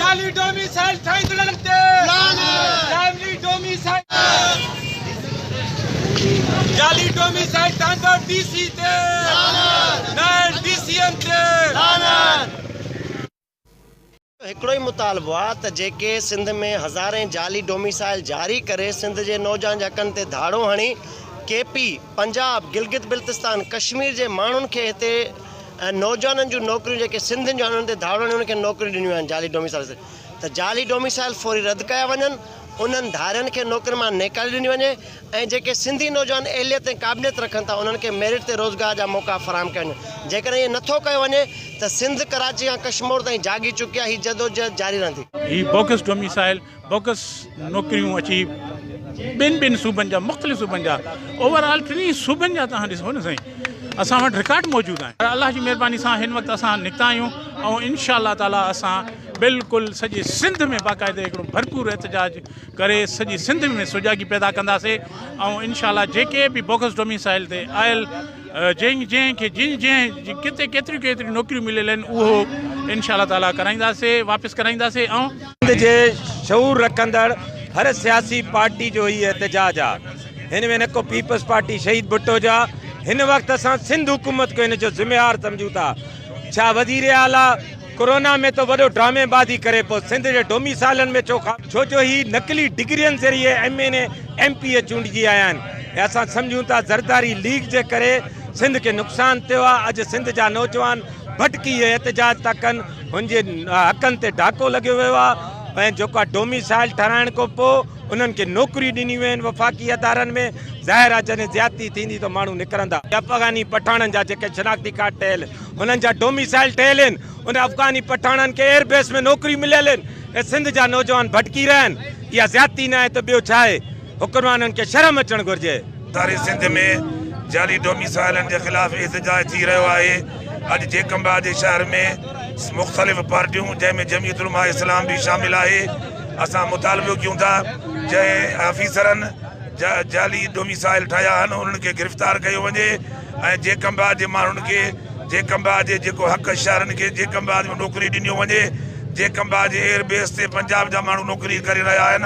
جعلي ڊوميسائل ٺاهيندڙن تي جعلي ڊوميسائل جعلي ڊوميسائل ٺاهيندڙ ڊي سي تي نااهل ڊي سي ايم تي. هڪڙو ئي مطالبو آ ته جيڪي سنڌ ۾ هزارين جعلي ڊوميسائل جاري ڪري سنڌ جي نوجوانن جي حقن تي ڌاڙو هڻي ڪي پي، پنجاب، گلگت بلتستان، ڪشمير جي ماڻهن کي هتي نوجوانن جون نوڪريون جيڪي سنڌين جون آهن انهن تي ڌاڙو هڻي انهن کي نوڪريون ڏنيون آهن جعلي ڊوميسائل ته جعلي ڊوميسائل فوري رد ڪيا وڃن انهن ڌارين کي نوڪرين مان نيڪالي ڏني وڃي ۽ جيڪي سنڌي نوجوان اهليت ۽ قابليت رکن ٿا انهن کي ميرٽ تي روزگار جا موقعا فراهم ڪيا وڃن جيڪڏهن ائين نٿو ڪيو وڃي ته سنڌ ڪراچي کان ڪشمور تائين جاڳي چڪي آهي هي جدوجهد جاري رهندي. هي بوگس ڊوميسائل بوگس نوڪريون اچي ٻن ٻن صوبن جا مختلف صوبن جا اوور آل ٽنهي صوبن جا توهان ڏسو نه سائين اسان وٽ رڪارڊ موجود آهن پر الله جي مهرباني سان هن وقت اسان نڪتا آهيون ۽ انشاء الله تعالي اسان بلڪل سڄي سنڌ ۾ باقاعده هڪڙو ڀرپور احتجاج ڪري سڄي سنڌ ۾ سجاڳي پيدا ڪنداسي ۽ انشاء الله جيڪي به بوگس ڊوميسائل تي آيل جنهن جنهن کي جن جنهن ڪٿي ڪيتريون ڪيتريون نوڪريون مليل آهن اهو انشاء الله تعالي ڪرائينداسي واپس ڪرائينداسي ۽. سنڌ جي شعور رکندڙ هر سياسي پارٽي جو هي احتجاج آ هن ۾ نه ڪو پيپلز پارٽي شهيد ڀٽو جا هن وقت اسان سنڌ حڪومت کي هن جو ذميوار سمجهون ٿا ڇا وزير اعليٰ ڪورونا ۾ ته وڏو ڊرامي بازي ڪري پيو سنڌ جي ڊوميسائلن ۾ ڇو ڇو جو هي نقلي ڊگرين ذريعي M N A M P A چونڊجي آيا آهن ۽ اسان سمجهون ٿا زرداري ليگ جي ڪري سنڌ کي نقصان ٿيو آهي اڄ سنڌ جا نوجوان ڀٽڪي اهي احتجاج ٿا ڪن هن جي حقن تي ڊاڪو لڳيو ويو آهي ۽ جيڪو آهي ڊوميسائل ٺهرائڻ کان پوء انهن کي نوڪريون ڏنيون ويون آهن وفاقي ادارن ۾ ظاهر آهي جڏهن زيادتي ٿيندي ته ماڻهو نڪرندا. افغاني پٺاڻن جا جيڪي شناختي ڪارڊ ٺهيل انهن جا ڊوميسائل ٺهيل آهن ان افغاني پٺاڻن کي ايئر بيس ۾ نوڪريون مليل آهن ۽ سنڌ جا نوجوان ڀٽڪي رهيا آهن اها زيادتي ناهي ته ٻيو ڇا آهي حڪمرانن کي شرم اچڻ گهرجي. ساري سنڌ ۾ جعلي ڊوميسائلن جي خلاف احتجاج ٿي رهيو آهي اڄ جيڪب آباد جي شهر ۾ مختلف پارٽيون جنهن ۾ جمعيت علماء اسلام به شامل آهي اسان مطالبو ڪيون ٿا جنهن آفيسرن جعلي ڊوميسائل ٺاهيا آهن انهن کي گرفتار ڪيو وڃي ۽ جيڪب آباد جي ماڻهن کي جيڪب آباد جي جيڪو حق شهرين کي جيڪب آباد ۾ نوڪري ڏنيو وڃي جيڪب آباد جي ايئر بيس تي پنجاب جا ماڻهو نوڪري ڪري رهيا آهن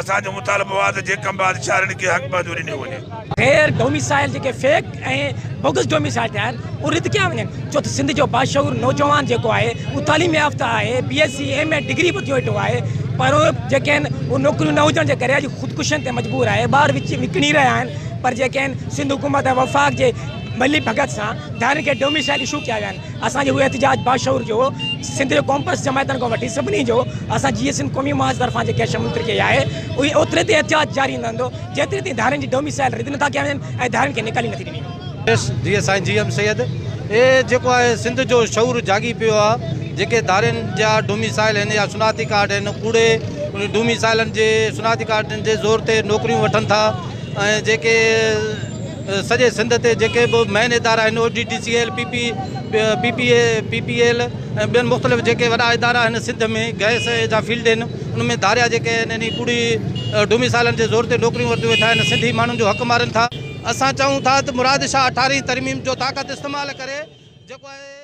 اسان جو مطالبو آهي ته جيڪب آباد شهرين کي حق پنهنجو ڏنيو وڃي. غير ڊوميسائل جيڪي فيڪ ۽ بوگس ڊوميسائل ٿيا آهن اهي رد ڪيا وڃن ڇو ته سنڌ جو باشعور نوجوان جيڪو آهي اهو تعليم يافته آهي B S C M A degree ورتيون ويٺو آهي پر جيڪي آهن اهي نوڪريون نه هجڻ جي ڪري اڄ خودڪشين تي مجبور آهي ٻار وچ وڪڻي رهيا آهن پر جيڪي آهن سنڌ حڪومت ۽ وفاق جي ملي ڀڳت سان ڌارين کي ڊوميسائل اشو ڪيا ويا آهن اسان جو اهو احتجاج باشعور جو سنڌ جي قومپرست جماعتن کان وٺي سڀني جو اسان جيئي سنڌ قومي محاذ طرفان جيڪا شموليت ڪئي آهي اهي اوتري تائين احتجاج جاري رهندو جيتري تائين ڌارين جي ڊوميسائل رد نٿا ڪيا وڃن ۽ ڌارين کي نيڪالي نٿي ڏني وڃي. جيئي سائين جي ايم سيد اي جيڪو آهي سنڌ جو شعور جاڳي پيو آ جيڪي ڌارين جا ڊوميسائل آهن يا شناختي ڪارڊ آهن ڪوڙي ڊوميسائلن جي شناختي ڪارڊن جي زور تي نوڪريون وٺن ٿا ۽ جيڪي سڄي سنڌ تي جيڪي به مين ادارا آهن O G D C L P P P P E P P L ۽ ٻين مختلف جيڪي وڏا ادارا آهن سنڌ ۾ گئس جا فيلڊ آهن ان ۾ ڌاريا جيڪي آهن انهي ڪوڙي ڊوميسائلن جي زور تي نوڪريون ورتيون ويٺا آهن سنڌي ماڻهن جو حق مارين ٿا. اسان چئون ٿا ته مراد شاهه اٺارهين ترميم جو طاقت استعمال ڪري جيڪو آهي.